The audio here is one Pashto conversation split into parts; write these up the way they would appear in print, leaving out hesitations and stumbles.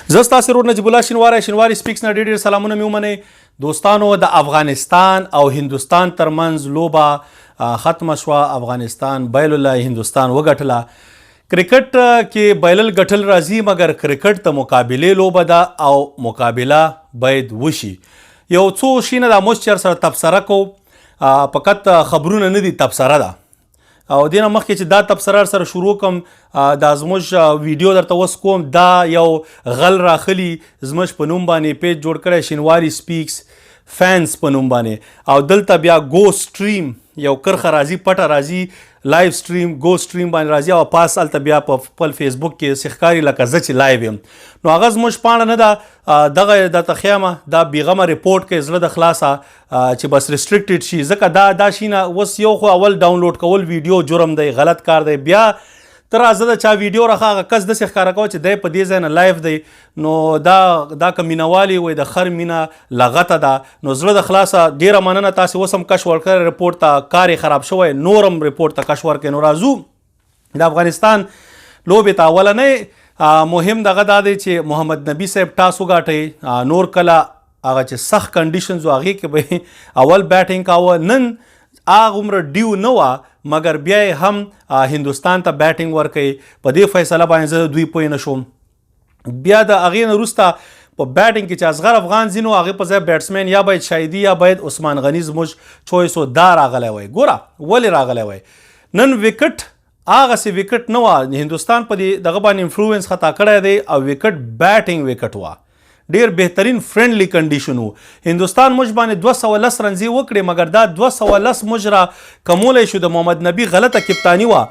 زه ستاسو ورور نجیب الله شینواری، شینواری سپیکس نه ډېر ډېر سلامونه مې ومنئ. دوستانو، د افغانستان او هندوستان ترمنځ لوبه ختمه شوه. افغانستان بایلله، هندوستان وګټله. کرکټ کې بایلل ګټل راځي، مګر کرکټ ته مقابلې لوبه ده او مقابله باید وشي. یو څو شینه د موږ سره تبصره کو، فقط خبرونه نه دي، تبصره ده. او دینه مخکې چې دا تبصره سره شروع کوم، دا زموږ ویډیو درته وس کوم. دا یو غل راخلی، زموږ په نوم باندې پیج جوړ کړی، شینواری سپیکس فانس په نوم باندې، او دلته بیا ګو سټریم یو کرخه راځي، پټه راځي، لایو سټریم ګو سټریم باندې راځي، او پاس هلته بیا په خپل فیسبوک کې سخکاری لکه زه چې لایو یم. نو هغه زموږ پاڼه نه ده، دغه درته ښیم. دا بیغمه رپورټ کوي، زړه د خلاصه چې بس ریسټریکټډ شي، ځکه دا شینه اوس یو خو اول ډاونلوډ کول ویډیو جرم دی، غلط کار دی. بیا ته راځه د چا ویډیو راخه، هغه کس داسې ښکاره کوه چې دی په دې ځای نه لایو دی. نو دا که مینوالي وای، د خر مینه لغته ده. نو زړه د خلاصه ډېره مننه، تاسې اوس هم کش ورکړی رپورټ ته، کار یې خراب شوی، نور هم رپورټ ته کش ورکړئ. نو راځو د افغانستان لوبې ته. اولنی مهم دغه دا دی چې محمد نبی صاحب ټاس وګاټئ. نور کله هغه چې سخت کنډیشنز و، هغې کې به اول بیټینګ کاوه. نن هغومره ډیو نه وه، مګر بیا یې هم هندوستان ته بیټینګ ورکوي. په دې فیصله باندې زه دوی پوه نه شوم. بیا د هغې نه وروسته په بیټینګ کې چې اصغر افغان ځینو، هغې په ځای بیټسمن یا باید شاهدي یا باید عثمان غني زموږ چویس و، دا راغلی وای. ګوره ولې راغلی وای؟ نن وکټ هغسې وکټ نه وه. هندوستان په دې دغه باندې انفلوئنس خطا کړی دی او وکټ بیټینګ وکټ وه، ډیر بهترین فرندلی کنډیشن وو. هندوستان موږ باندې 210 رنزې وکړې، مګر دا 210 موږ را کمولی شو. د محمد نبی غلطه کپتانی وه.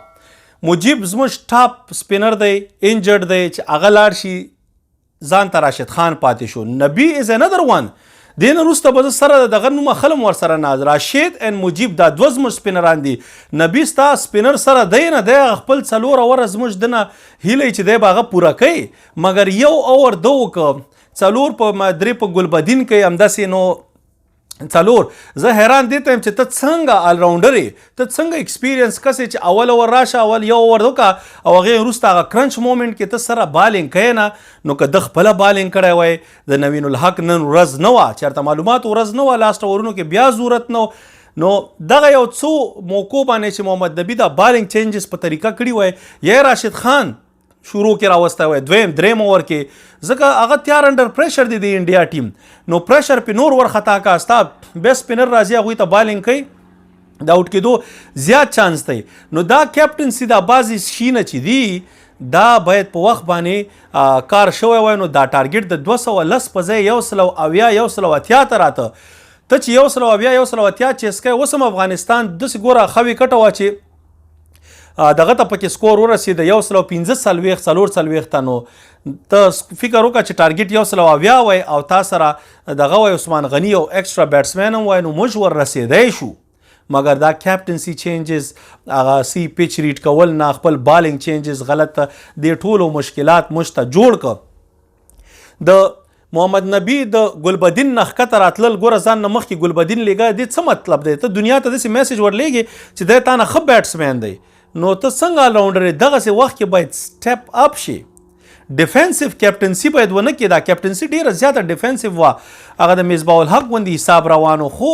مجیب زموږ ټاپ سپینر دی، انجرډ دی، چې هغه لاړ شي، ځان ته راشد خان پاتې شو. نبی از انادر وان. دین وروسته به زه سره دغه نوم اخلم ورسره نه، راشد ان مجیب، دا دوه زموږ سپینران دي. نبی ستا سپینر سره دی نه دی، خپل څلور اوره زموږ دنه هیله چې دی به هغه پوره کوي، مګر یو اور ده وکړه، څلور په درې په ګلبدین کوي همداسې. نو څلور، زه حیران دې ته یم چې ته څنګه الراونډر یې، ته څنګه ایکسپیرینس کس چې اول اور راشه، اول یو اور وکړه او هغې وروسته هغه کرنچ مومنټ کې ته سره بالینګ کوې نه. نو که ده خپله بالینګ کړی وای، د نوین الحق نن ورځ نه وه، چېرته معلومات ورځ نه وه، لاست اورونو کې بیا ضرورت نه. نو دغه یو څو موقعو باندې چې محمد نبی دا بالینګ چینجز په طریقه کړي وای، یا راشد خان شروع کې راوستی وای دویم دریم اوور کې، ځکه هغه تیار انډر پریشر دی، د انډیا ټیم، نو پریشر په نور ور خطا کا. ستا بیسټ سپینر راځي، هغوی ته بالینګ کوي، د اوټ کېدو زیات چانس دی. نو دا کیپټنسي، دا بعضې شیونه چې دي، دا باید په وخت باندې کار شوی وای. نو دا ټارګټ د 210 په ځای 170، 180 ته راته. ته چې 170، 180 چیس کوې، اوس هم افغانستان داسې ګوره ښه ویکټه وه چې دغه ته پکې سکور ورسېد، 145، 44 ته. نو ته فکر وکړه چې ټارګټ 170 وای او تا سره دغه وای، عثمان غني او ایکسټرا بیټسمن هم وای، نو موږ ور رسېدی شو. مګر دا کیپټنسي چینجز، هغه سی پیچ ریډ کول نه، خپل بالینګ چینجز غلط، دې ټولو مشکلات موږ ته جوړ کړ. د محمد نبی د ګلبدین نه ښکته راتلل، ګوره ځان نه مخکې ګلبدین لیږه، دې څه مطلب دی؟ ته دنیا ته داسې میسج ورلیږي چې دی تا نه ښه بیټسمن دی، نو ته څنګه الراونډر یې؟ دغسې وخت کې باید سټپ اپ شي. ډیفنسیو کیپټنسي باید ونه کې. دا کیپټنسي ډیره زیاته ډیفنسیو وه، هغه د مصباح الحق غوندې حساب روانو، خو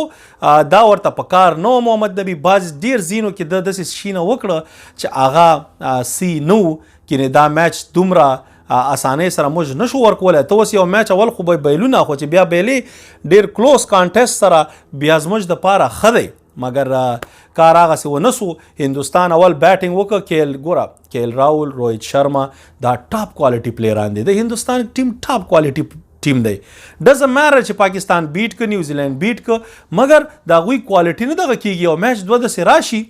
دا ورته په کار نه و. محمد نبی بعض ډیر ځینو کې د داسې شینه وکړه چې هغه سی نه و، کینې دا میچ دومره اسانۍ سره موږ نشو ورکولی. ته اوس یو میچ اول خو به بایلونه، خو چې بیا بایلې ډیر کلوز کانټیسټ سره، بیا زموږ دپاره ښه دی، مګر کار هغسې ونه سو. هندوستان اول بیټینګ وکړ. کیل، ګوره، کیل راول، روهیت شرما، دا ټاپ کوالټي پلیران دي. د هندوستان ټیم ټاپ کوالټي ټیم دی. ډزنټ میټر چې پاکستان بیټ که نیوزیلند بیټ که، مګر د هغوی کوالټي نه دغه کیږي او میچ دوه داسې راشي،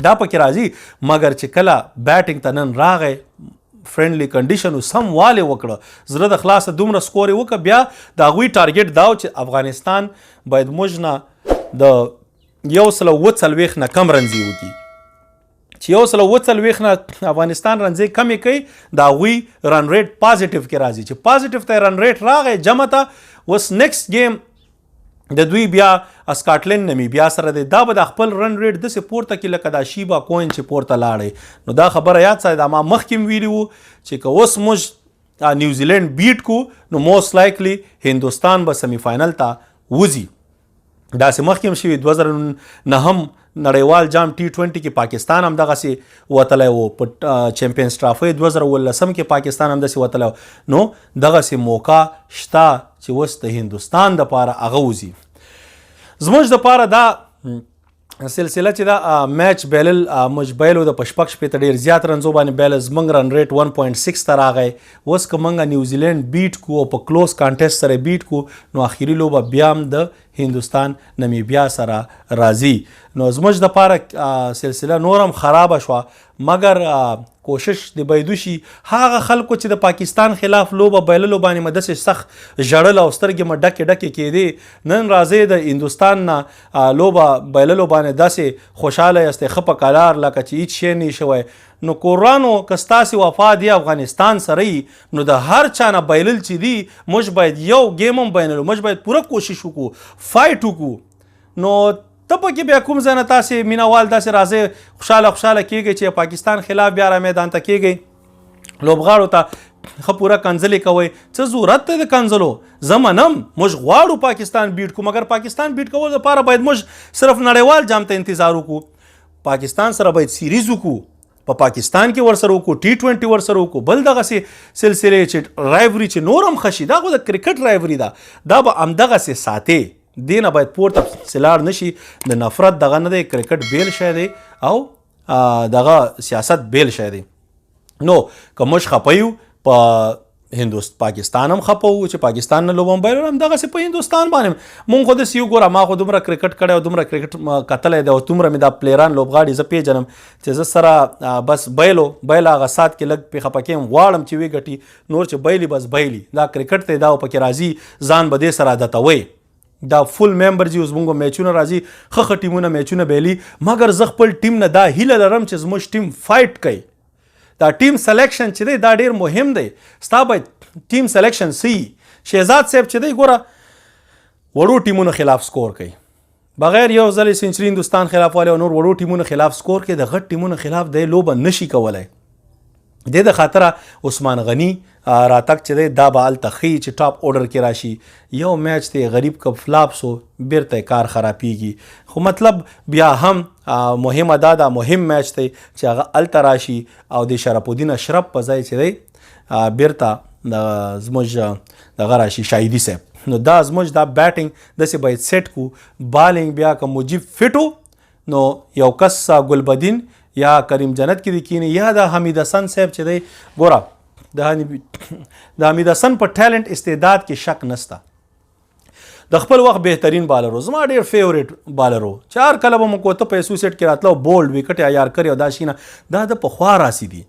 دا پکې راځي. مګر چې کله بیټینګ ته نن راغی، فرندلی کنډیشن سم والے وکړه، زړه د خلاصه دومره سکور یې وکړه. بیا د هغوی ټارګټ دا و چې افغانستان باید موږ نه د 147 نه کم رنزې وکړي. چې 147 نه افغانستان رنزې کمې کوي، د هغوی رن ریټ پازیټیو کې راځي. چې پازیټیو ته رن ریټ راغی جمع ته، اوس نیکسټ گیم د دوی بیا اسکاټلند نمیبیا سره دی، دا به د خپل رن ریټ داسې پورته کې لکه دا شیبا کوین چې پورته لاړی. نو دا خبره یاد ساتئ، دا ما مخکې هم ویلي وو چې که اوس موږ نیوزیلند بیټ کو نو موست لایکلی هندوستان به سیمی فاینل ته وځي. داسې مخکې هم شوي، 2009 نړیوال جام ټي 20 کې پاکستان هم دغسې وتلی و، په چمپینز ټرافۍ 2019 کې پاکستان هم داسې وتلی و. نو دغسې موقع شته چې اوس د هندوستان دپاره هغه وځي. زموږ دپاره دا سلسله چې دا میچ بیلل، موږ بایلو د په 66 ډېر زیات رنزو باندې بیل، زمونږ رن ریټ 1.6 ته راغی. اوس که موږ نیوزیلند بیټ کو او په کلوز کانټیسټ سره بیټ کو، نو اخیری لوبه بیا هم د هندوستان نمیبیا سره راځي. نو زموږ دپاره سلسله نور هم خرابه شوه، مګر کوشش د باید وشي. هغه خلکو چې د پاکستان خلاف لوبه بایللو باندې مې داسې سخت ژړل او سترګې مې ډکې ډکې کېدې، نن راځئ د هندوستان نه لوبه بایللو باندې داسې خوشحاله یاستئ، ښه په کلار لکه چې هیڅ شی نه شوی. نو کورانو، که ستاسې وفا دی افغانستان سره یي، نو د هر چا نه بایلل چې دي، موږ باید یو game هم بایللو، موږ باید پوره کوشش وکړو، fight وکړو. نو ته پکې بیا کوم ځای نه تاسې مینهوال داسې راځئ خوشحاله خوشحاله کېږئ چې پاکستان خلاف بیا را میدان ته کېږئ، لوبغاړو ته ښه پوره کنځلې کوئ. څه ضرورت دی د کنځلو؟ زه منم موږ غواړو پاکستان بیټ کو، مګر پاکستان بیټ کولو لپاره باید موږ صرف نړیوال جام ته انتظار وکړو؟ پاکستان سره باید series وکړو، په پاکستان کې ورسره وکړو، ټي 20 ورسره وکړو، بل دغسې سلسلې چې rivalry چې نور هم ښه شي. دا خو د کرکټ rivalry ده، دا به همدغسې ساتې، دې نه باید پورته پسې لاړ نه شي. د نفرت دغه نه دی، کرکټ بیل شی دی او دغه سیاست بیل شی دی. نو که موږ خپه یو په پاکستان هم خپه وو چې پاکستان نه لوبه هم بایلله، همدغسې په هندوستان باندې مونږ خو داسې یو ګوره، ما خو دومره کرکټ کړی او دومره کرکټ کتلی دی او دومره مې دا پلیران لوبغاړي زه پېژنم چې زه سره بس بایلو بایله هغه ساعت کې لږ پې خپه کېم، غواړم چې ویې ګټي، نور چې بایلي بس بایلي. دا کرکټ دی، دا پکې راځي، ځان به دې سره عادتوئ. دا full member دي، اوس مونږ میچونه راځي، ښه ښه ټیمونه میچونه بایلي، مګر زه خپل ټیم نه دا هیله لرم چې زموږ ټیم fight کوي. دا team selection چې دی دا ډیر مهم دی، ستا باید team selection سی. شهزاد صاحب چې دی ګوره وړو ټیمونو خلاف score کوي، بغیر یو ځل century هندوستان خلاف والي او نور وړو ټیمونو خلاف score کوي، د غټ ټیمونو خلاف دی لوبه نشي کولای. د دې خاطره عثمان غني راتګ چې دی دا به هلته ښیي چې top order کې راشي. یو میچ دی غریب که flop سو بیرته کار خرابیږي، خو مطلب بیا هم مهمه دا ده، مهم میچ دی چې هغه هلته راشي او د شرف الدین اشرف په ځای چې دی بیرته زموږ دغه راشي شاهدي صاحب. نو دا زموږ دا batting داسې باید set کو. بالینګ بیا که مجیب فټو نو یو کس ګلبدین یا کریم جنت کې دی کینی، یا د حمید حسن صاحب چې دی ګوره د حمید حسن په ټیلنټ استعداد کې شک نسته، د خپل وخت بهترین بالر و، زما ډیر favourite بالر و چې هر کله به مو کوته په associate کې راتله bowled wicket عیار کړي او دا شینه دا د پخوا راسي دي.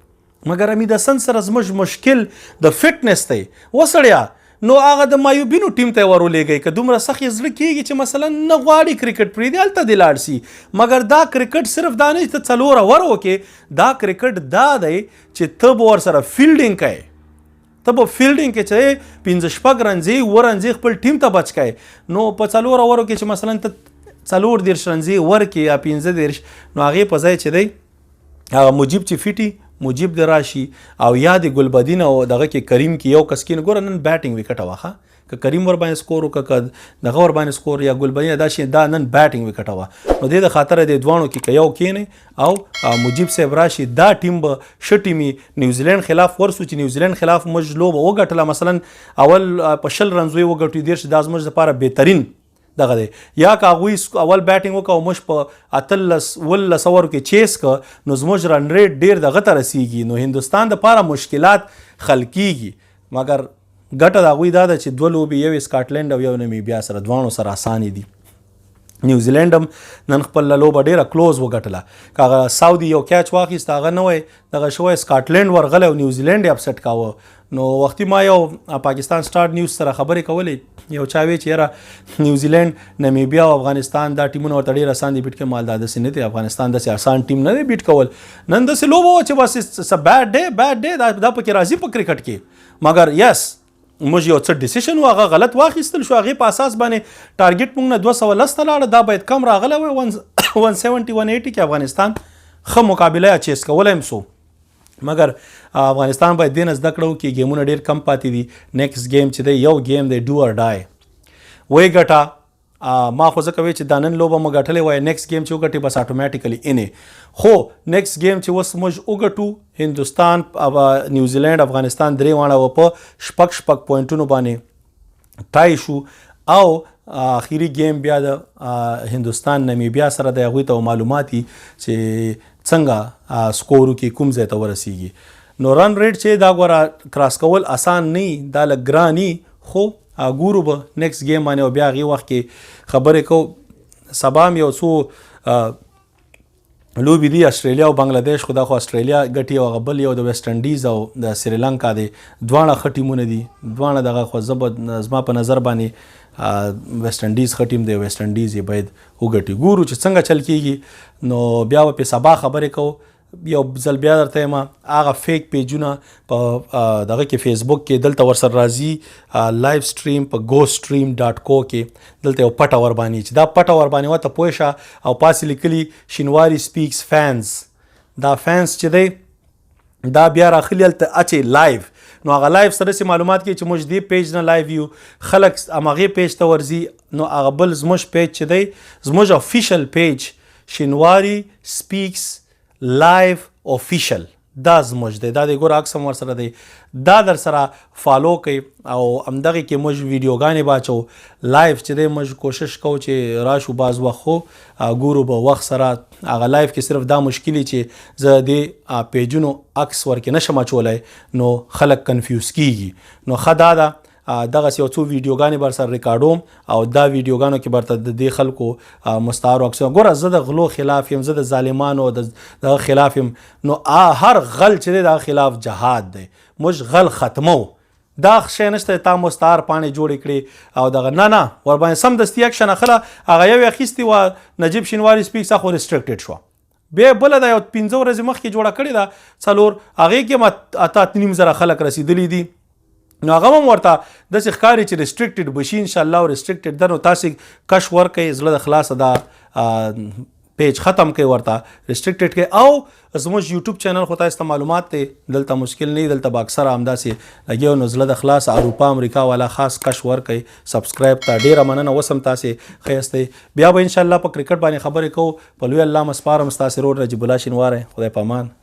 مګر حمید حسن سره زموږ مشکل د فټنس دی. وسړیا نو هغه د مایوبینو ټیم ته ورولېږئ، که دومره سخت یې زړه کېږي چې مثلا نه غواړي کرکټ پرېږدي هلته دې لاړ سي. مګر دا کرکټ صرف دا نه چې ته څلور اوور وکې، دا کرکټ دا دی چې ته به ورسره fielding کوې، ته به fielding کې چې پنځه شپږ رنزې اووه رنزې خپل ټیم ته بچ کوې. نو په څلور اوورو کې چې مثلا ته 34 رنزې ورکې یا 35، نو هغې په ځای چې دی هغه مجیب چې فټي مجیب د راشي او یا د ګلبدین او دغه کې کریم کې یو کس کینې. ګوره نن batting wicket وه، که کریم ور باندې score وکړه، که دغه ور باندې score یا ګلبدین دا شي، دا نن batting wicket وه. نو دې د خاطره دې دواړو کې که یو کینې او مجیب صاحب راشي، دا ټیم به ښه ټیم وي. نیوزیلند خلاف ورسو چې نیوزیلند خلاف موږ لوبه وګټله، مثلا اول په 20 رنزو یې وګټو، 30، دا زموږ دپاره بهترین دغه دی. یا که هغوی اول batting وکړه او موږ په 18 17 اوورو کې chase که، نو زموږ run rate ډېر دغه ته رسېږي، نو هندوستان دپاره مشکلات خلقیږي. مګر ګټه د هغوی دا ده چې دوه لوبې، یو سکاټلند او یو نمیبیا سره، دواړو سره اسانې دي. نیوزیلند هم نن خپل لوبه ډېره close وګټله، که هغه سعودي یو catch واخیست هغه نه وای دغه شوی، سکاټلند ورغلی او نیوزیلند یې upset کاوه. نو وختي ما یو پاکستان سټار نیوز سره خبرې کولې، یو چا وی چې یاره نیوزیلند، نمیبیا او افغانستان دا ټیمونه ورته ډېر اسان دي beat کړي. مال دا داسې نه دی، افغانستان داسې اسان ټیم نه دی beat کول. نن داسې لوبه وه چې بس څه bad day، bad day دا پکې راځي په کرکټ کې. مګر yes موږ یو څه decision و هغه غلط واخیستل شو، هغې په اساس باندې target موږ نه 210 ته لاړه، دا باید کم راغلی وای، 170 180 کې افغانستان ښه مقابله یا chase کولی هم سو. مګر افغانستان باید دې نه زده کړه وکړي. ګیمونه ډیر کم پاتې دي. نیکسټ ګیم چې دی، یو ګیم دی، ډو اور ډای، وې ګټه. ما خو ځکه وی چې دا نن لوبه مو ګټلې وای، نیکسټ ګیم چې وګټي، بس اتوماتیکلی اینه. خو نیکسټ ګیم چې اوس موږ وګټو، هندوستان او نیوزیلند، افغانستان درې واړه و په شپږ شپږ پوینټونو باندې ټای شو، او اخیری گیم بیا د هندوستان نمیبیا سره د هغوی ته معلوماتي چې څنګه سکور وکړي، کوم ځای ته ورسیږي. نو رن ریټ چې دا ګوره کراس کول اسان نه، دا لږ ګراني، خو ګورو به نیکسټ گیم باندې او بیا هغې وخت کې خبرې کوو. سبا هم یو څو لوبې دي، استرالیا او بنگلاديش، خو دا خو استرالیا ګټي، او هغه بل یو د ویسټ انډیز او د سریلانکا دی. دواړه ښه ټیمونه دي، دواړه دغه، خو زه به زما په نظر باندې ویسټ انډیز ښه ټیم دی، ویسټ انډیز یې باید وګټي. ګورو چې څنګه چل کیږي، نو بیا به په سبا خبرې کوو. یو ځل بیا درته یم، هغه فیک پیجونه په دغه کې، فیسبوک کې دلته ورسره راځي، لایو سټریم په gostream.co کې دلته یو پټه ور باندې، چې دا پټه ور باندې وته پوه شه، او پاسې لیکلي "شینواری سپیکس فینز". دا فینز چې دی، دا بیا راخلی هلته اچي لایو، نو هغه لایو سره سي معلومات کې چې موږ دې پیج نه لایو یو، خلک همغې پیج ته ورځي. نو هغه بل زموږ پیج چې دی، زموږ افیشل پیج شینواری سپیکس لایو افیشل، دا زموږ دی. دا د ګور عکس هم ورسره دی، دا در سره فالو کړئ، او همدغه کې موږ ویډیوګانې باچو. لایو چې دی، موږ کوشش کوو چې راشو باز وخت، خو ګورو به وخت سره. هغه لایو کې صرف دا مشکلی چې زه د پیجونو عکس ورکې نشم اچولی، نو خلک کنفیوز کیږي. نو ښه دا ده دغه یو څو ویډیوګانې بر سره ریکارډوم، او دا ویډیوګانو کې برته د دې خلکو مستعارو عکسونه. ګوره، زه د غلو خلاف یم، زه د ظالمانو د دغه خلاف یم. نو هر غل چې دی، د خلاف جهاد دی، موږ غل ختمو. دا شی نشته تا مستعار پاڼې جوړې کړې او دغه، نه نه، ور باندې سم دستي اکشن اخله. هغه یو اخیستی و نجیب شینواری سپیکس، خو ریسټریکټډ شو. بیا بله دا یو 5 ورځې مخکې جوړه کړې ده، څلور، هغې کې ما 8.5 زره خلک رسېدلي دي. نو هغه هم ورته داسې ښکاري چې ریسټریکټډ به شي ان شاء الله. ریسټریکټډ ده، نو تاسې کش ورکړئ، زړه د خلاصه دا پیج ختم کړئ، ورته ریسټریکټډ کړئ. او زموږ یوټیوب چینل خو تاسو ته معلومات دی، دلته مشکل نه، دلته به اکثره همداسې لګیو. نو زړه د خلاص اروپا امریکا والا خاص کش ورکړئ سبسکرایب ته. ډیره مننه وسم، تاسې ښه یاستئ. بیا به ان شاء الله په کرکټ باندې خبرې کوو. په لوی الله مسپارم، ستاسې ورور نجیب الله شینواری. خدای پامان.